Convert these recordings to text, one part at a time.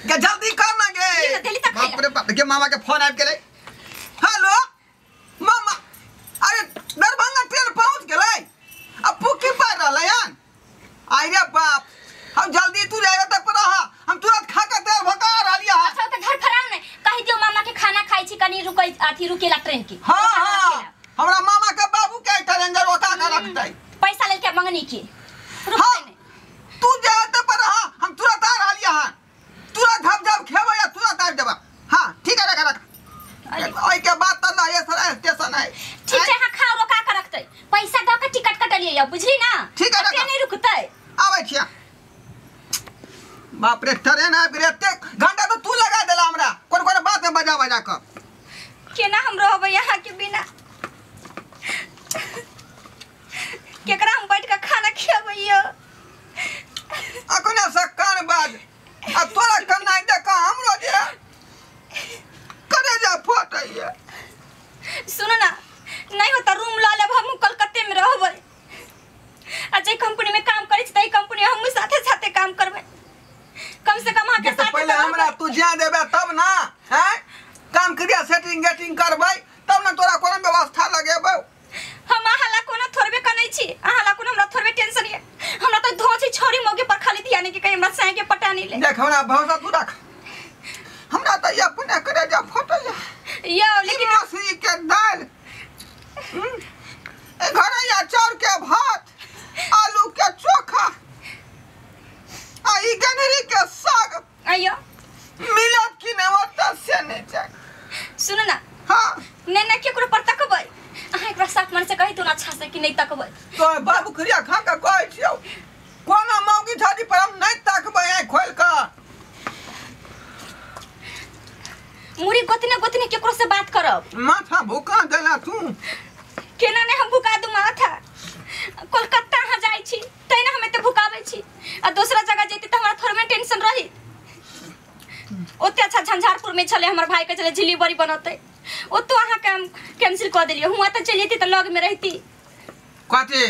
के जल्दी कर ना गे। बाप रे बाप के मामा के फोन आबि गेलै। हेलो मामा, अरे दरभंगा ट्रेन पहुंच गेलै आ पुकी पार रहलै हन। आई रे बाप, हम जल्दी तू जाएगा तब पर रहा, हम तुरंत खा के तैयार भ के आ रहलियै। अच्छा त घर फराउ नै कहि दियौ मामा के खाना खाइ छी कनी रुकै अथी रुकेला ट्रेन के। हां हां हमरा मामा के बाबू के ट्रेन जर ओता के रखतै पैसा लेल के मंगनी के। रुकतै नै तू जाए तब पर रहा, हम तुरंत आ रहलियै हन। तुरंत हम जब खेबै आ तुरंत आबि जेबै। हां ठीक है रख रख। ओइ के बाद त ना ये सर स्टेशन है। ठीक छै हां खाओ रोका के रखतै पैसा द के टिकट कटलियै या बुझली ना। ठीक है ट्रेन नहीं रुकतै। आबै छियै। बाप रे ट्रेन आबि गेलै, एतेक घंटा तो तू लगा देला हमरा कोन कोन बात में बजा बजा के। केना हम रहबै यहाँ के बिना? केकरा हम बैठ के खाना खियाबै यो? अखने से कान बाज आ तोरा कन्ना देख हमरो जे करे जा फटैया। सुनो ना नहीं होता रूम ल लेब हम कलकत्ते में रहबै आ जे कंपनी में काम करै छी तै कंपनी हम साथे साथे काम करबै। कम से कम अहाँ के साथ पहले हमरा तू जा देबे तब ना हैं काम क्रिया सेटिंग गेटिंग करबै तब ना तोरा कोनो व्यवस्था लगेबै। हम अहाँ ला कोनो थोड़बे कनै छी, अहाँ ला कोनो हमरा थोड़बे टेंशन ये। हमरा त धोची छोरी मौके पर खाली ध्यान के कहीं हमरा साय के पटा नहीं ले। देख हमरा भरोसा तू रख, हमरा त ये अपने करे जा फटैया यो। लेकिन मछली के दाल घरैया चाउर के भात आलू के चोखा आ ई गनरी के साग आयो मिलत कि नहीं ओत से नहीं जाए। सुनो ना हां नहीं ना केकरो पर तकबै अहाँ एकरा साफ मन से कहि तू ना अच्छा से कि नहीं तकबै। तो बाबू खरिया खा के कहै छियौ कोनो मौगी छाती पर हम नहीं तकबै आइ खोल के। मुरी गोतने गोतने केकरो से बात करब। माथा भुका देला तू। केना नहीं हम भुका दू माथा? कोलकाता अहाँ जाइ छी तै ना हम एते भुकाबै छी आ दोसरा जगह जैती त हमरा थोड़बे टेंशन रही। ओते अच्छा झंझारपुर में छले हमर भाई के छले झिल्ली बड़ी बनतै ओतो अहाँ के हम कैंसिल क देलियै। हुआ त चलि जैती त लग में रहती। कथी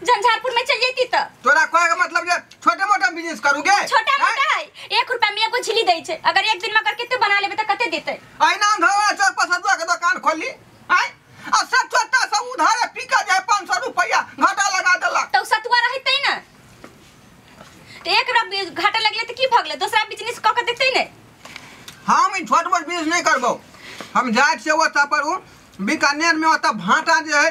झंझारपुर में चलि जैती त? तोरा कहै के मतलब जे छोटे मोटा बिजनेस करूगे? छोटा मोटा है 1 रुपया में एगो झिल्ली दै छै, अगर एक दिन में अगर कते बना लेबै त कते देतै? अहिना धोवा चौक पर सतुआ के दुकान खोलली आय आ सब छोटा सब उधारे पीका जाय 500 रुपया घाटा लगा देलक। त सतुआ रहतै ना त एक बार घाटा लगले त की भगले दोसरा बिजनेस क के देखतै ने। हम ई छोट मोट बिजनेस नहीं करबो, हम जाय छियै ओतऽ पर उ बीकानेर में ओतऽ भाटा जे है।